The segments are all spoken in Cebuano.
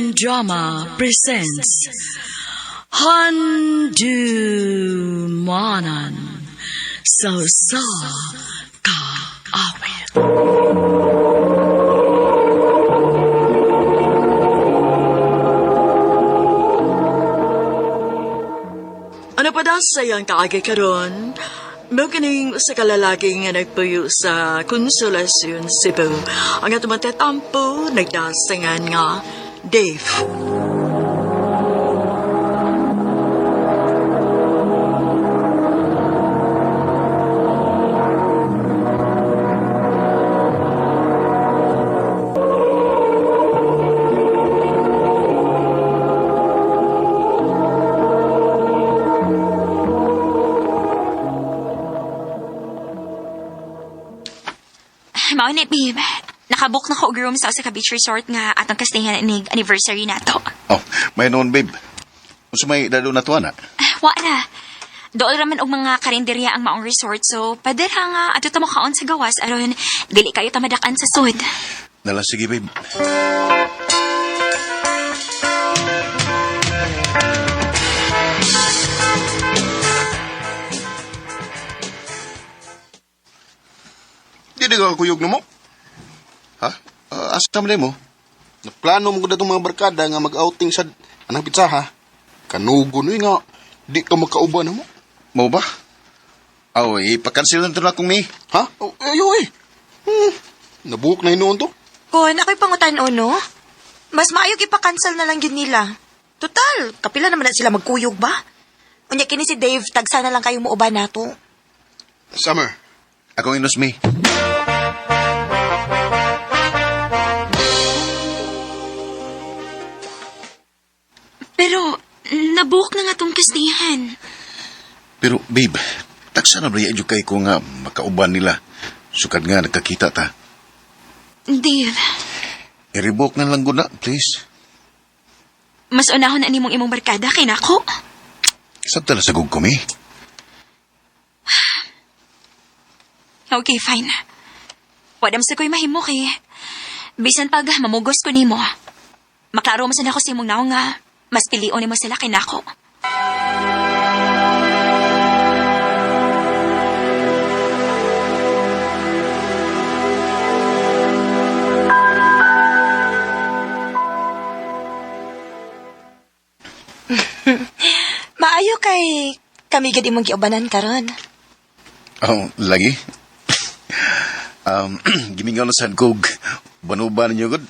RMN Drama presents Handumanan sa Sa Kaawit. Ano pa daw sa iyang kaagi karon? Mao kining sa kalalaki nga nagpuyo sa Consolacion, Cebu. Ang atong tatampo nagdasingan nga Dave. Mao ni, babe. Nakabook na ko og room sa usa ka beach resort nga atong kastihan inig anniversary nato. Oh, may noon, babe. Unsa may dalo na tuwa na? Ah, wa na. Dool raman og mga karinderya ang maong resort, so pwede ra nga adto ta mokaon sa gawas aron dili kayo tamadakan sa sud. Nala, sige, babe. Di na ka kuyog na mo. Ha? Asa man mo? Naplano mo ko na itong mga barkada nga mag-outing sa anang pizza ha. Kanugo no nga. Di ka makauban na mo. Mo ba? Aw, ipakansel na to na akong ni. Ha? Oh, ayo eh. Nabuhok na hinuon to. Kon, ako'y pangutan-o, no? Mas maayo ipakancel na lang yun nila. Total, kapila naman na sila magkuyog ba? Unya kini si Dave, tagsa na lang kayo muuban nato. Summer. Akong inos mi. Pero nabook na nga tong kastihan. Pero, babe, taksa na ba yung kay ko nga makauban nila. Sukad nga, nagkakita ta. Dave, I-revoke na lang guna, please. mas unahon na nimong imong barkada kay nako. Sabta na sa ko mi. Okay, fine. Wadam sa ko'y mahimo kay. Bisan pag mamugos ko nimo. Maklaro man sad ako sa imong naong nga mas pilion nimo sila kay nako. Maayo kay kami gid imong giubanan karon. Oh, lagi. Gimingaw na sad kog banuban ninyo gud.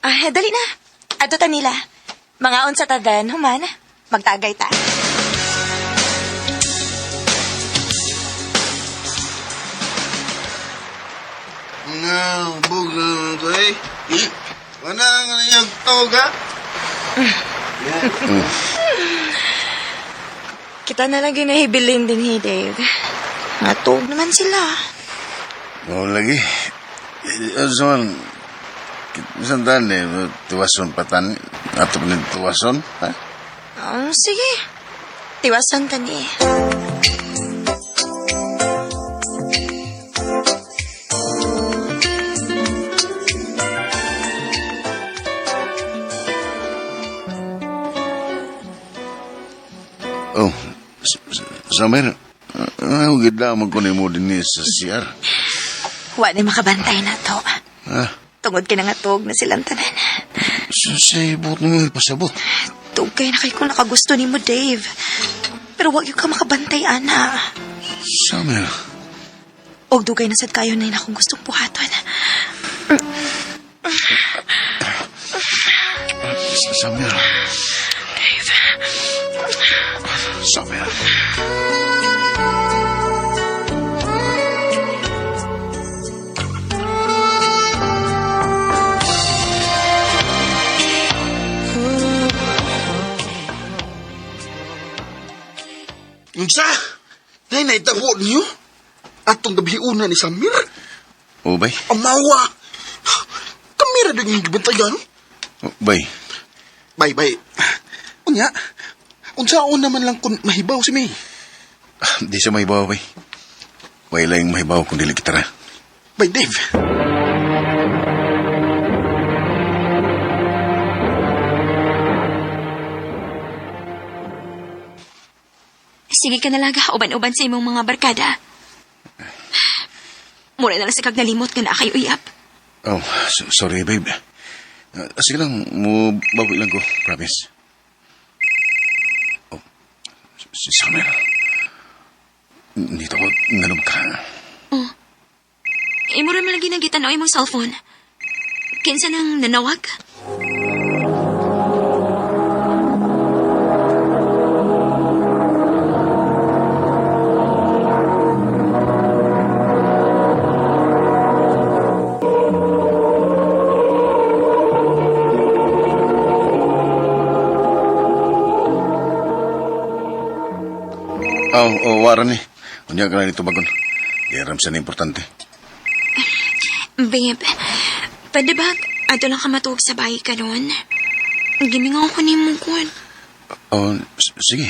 Ah, dali na. Adto ta nila. Mga unsa ta then, human. Magtagay ta. Nga, buga ko eh. Wala nga na yung toga. Kita na lang ginahibilin din hi, Dave. Ngatog naman sila. Oh, lagi. Son, bisan tan eh, tuwason patan, ato pa rin tuwason, ha? Oh, sige. Tiwason ta ni. Oh, Summer, ano gid lamang ko nimo din sa CR? Wa ni makabantay na to. Ah, Tungod kay nangatog na silang tanan. sa ibot nimo pasabot. Tugay na kay kung nakagusto nimo, Dave. Pero wag yung ka makabantay, ana. Summer, Og dugay na sad kayo na yun akong gustong buhaton. Summer. Dave. Summer. Unsa? Nay, naitabo niyo? Atong gabi una ni Samir? Oh, bay. Amawa! Kamera din yung gibantayan. Oh, bay. Bay, bay. Unya, unsaon naman lang kung mahibaw si May. Di siya mahibaw, bay. Way lang mahibaw kung dili kita ra. Bay, Dave. Sige ka na lang, uban-uban sa imong mga barkada. Mura na lang sa kag nalimot nga naa kay uyab. Oh, sorry, babe. Sige lang, mo bawi lang ko, promise. Oh, si Summer. Dito ko, nganong ka. Imo ra man lagi nagitan imong cellphone. Kinsa nang nanawag? Oh, oh, wara ni. Unya ka na dito bagon. Di aram siya na importante. Babe, pwede ba ato lang ka matuog sa bahay karon? Gimingaw ko nimo kun. Oh, sige.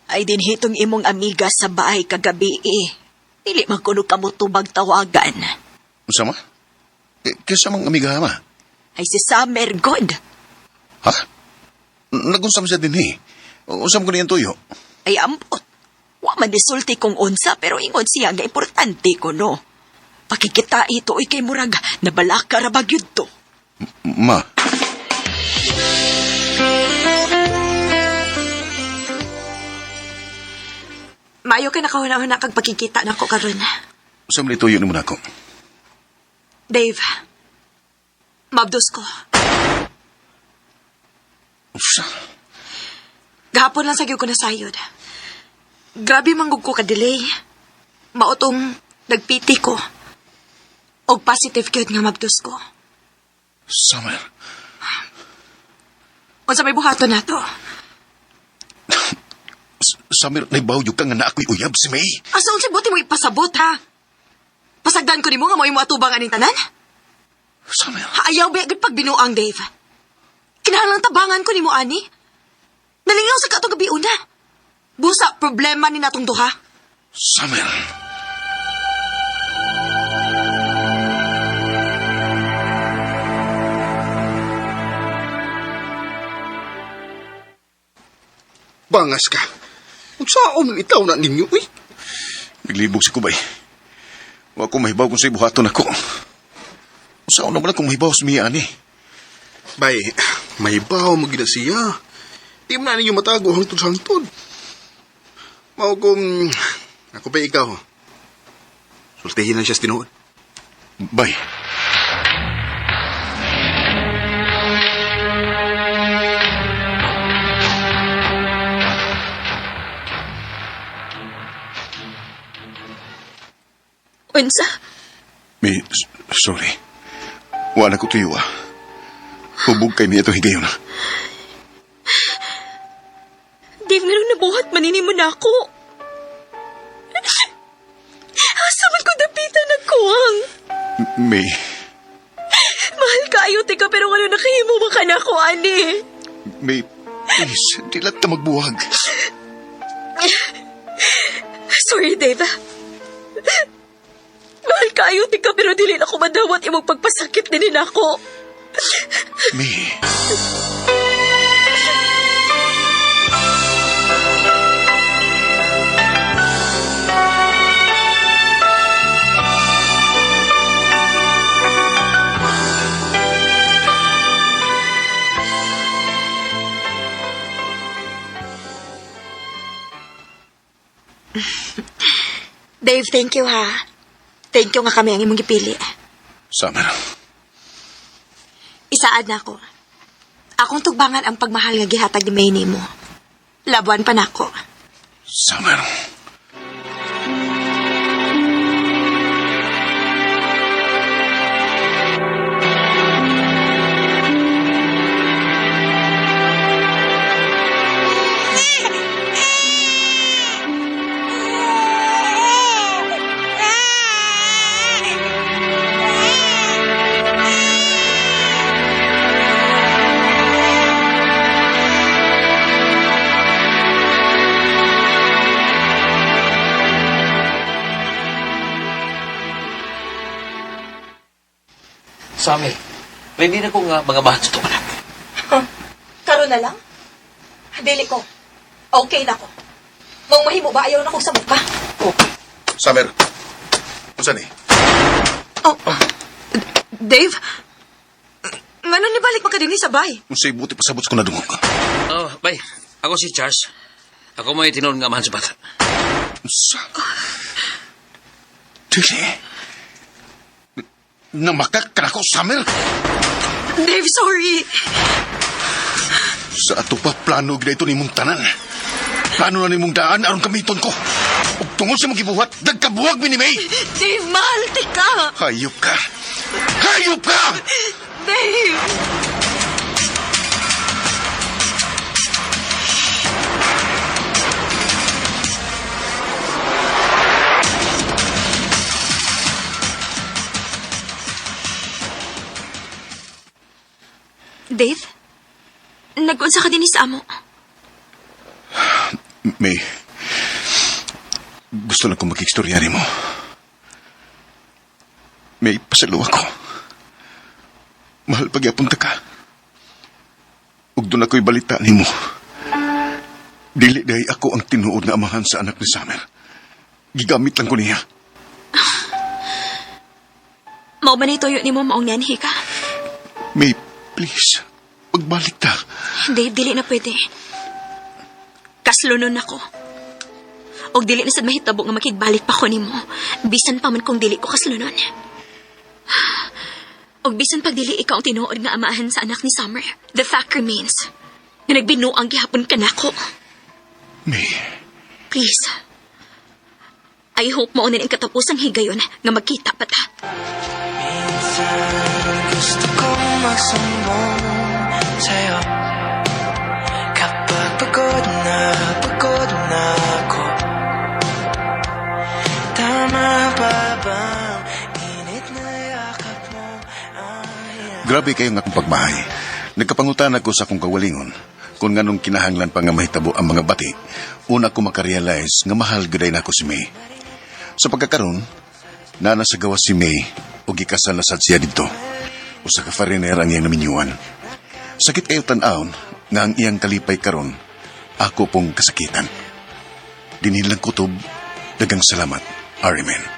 Ay dinhitong imong amiga sa bahay kagabi eh. Dili man kuno kamo tubag tawagan. Unsa ma? Kinsa mang amiga ma? Ay si Summer God. Ha? Nagunsam siya din eh. Unsam ko niyang tuyo. Ay ambot. Wa man disulti kung unsa pero ingon siya nga importante ko no. Pakikita ito oy kay murag nabalaka ra ba gyud to. Ma, Maayo ka nakahuna-huna kag pagkikita nako karon. unsa man tuyo nimo nako? Dave, mabdos ko. Unsa? Gahapon lang sa gyud ko nasayod. Grabe manggug ko ka-delay. Mautong nagpiti ko. Og positive gyud nga mabdos ko. Summer. Unsa may buhaton nato? Summer, naibaw yung ka nga na ako'y uyab si May. Asa unsay buti mo ipasabot ha? Pasagdan ko nimo nga mo imo atubang aning tanan? Summer. Ayaw ba gud pagbinuang Dave? Kinahanglan tabangan ko nimo ani. Nalingaw sa katong gabi una. Busa problema ni natong duha. Summer. Bangas ka. Unsaon itaw na ninyo, uy? Naglibog si Kubay. Wa ko mahibaw kung sa'y buhaton ako. Unsaon naman akong mahibaw sa Mia ani? Bay, mahibaw mo gid na siya. Di mo na ninyo matago hangtod sa hangtod. Mao kung ako pa ikaw. Sultihin na siya sa tinuod. Bay. Unsa? May, sorry. Wala ko tuyo ah. Hubog kay niya itong higayon. Dave, nganong nabuhat manini mo na ako. Asa man ko dapitan nagkuwang? May, Mahal kaayo, tika, pero ngano nakahimo man ka na ako, ani? May, please, di lang ta magbuwag. Sorry, Dave. Mahal kaayo, tika, pero dili na ko madawat imong pagpasakit din nako. May. Dave, thank you ha. Thank you nga kami ang imong gipili. Summer. Isaad na ako. Akong tugbangan ang pagmahal nga gihatag ni May nimo. Labuan pa nako. Summer. Summer, ready na ko nga mga mahal sa itong anak. Karon na lang? Dili ko. Okay na ko. Mong mahimo ba ayaw na kong samok ka? Summer, unsa ni? Oh. Dave? Ngano ni balik pa ka dinhi sa bay? Unsay buti pasabot ko nadungog? Oh, bay, ako si Charles. Ako may tinuod nga amahan sa bata. Unsa? Dili. Namakak ka nako, Summer. Dave, sorry. Sa ato pa plano gid ito nimong tanan. Plano na nimong daan aron gamiton ko. Ug tungod sa imong gibuhat, nagkabuwag mi ni May. Dave, mahal ti ka. Hayop ka. Hayop ka! Dave! Dave? Nag-unsa ka din sa amo. May, gusto lang kong makikstorya mo. May pasalo ako. Mahal pagyapon ta ka. Ug doon ako'y balita nimo. Dili dahi ako ang tinuod nga amahan sa anak ni Summer. Gigamit lang ko niya. Mao ba na ituyo nimo maong nanhi ka? May, please, pagbalik ta. Dave, dili na pwede. Kaslunon ako. Og dili na sad mahitabo nga makigbalik pa ko nimo. Bisan pa man kung dili ko kaslunon. Og bisan pag dili ikaw ang tinuod nga amahan sa anak ni Summer, the fact remains nga nagbinuang gihapon ka nako. May, Please. I hope mao na ang katapusang higayon nga magkita pa ta. Minsan gusto kong magsumbong sa'yo. Kapag pagod na ako. Tama pa bang init na yakap mo ay Grabe kayo nga akong pagmahay. Nagkapangutan ako sa akong kawalingon. Kung nganong kinahanglan pa nga mahitabo ang mga bati, una ko makarealize nga mahal gyud na ako si May. Sa pagkakaroon, nana sa gawas si May o gikasal na sad siya didto. Usa ka foreigner ang iyang naminyuan. Sakit kayo tan-awon nga ang iyang kalipay karon ako pong kasakitan. Dinhilang kutob, dagang salamat, Arimen.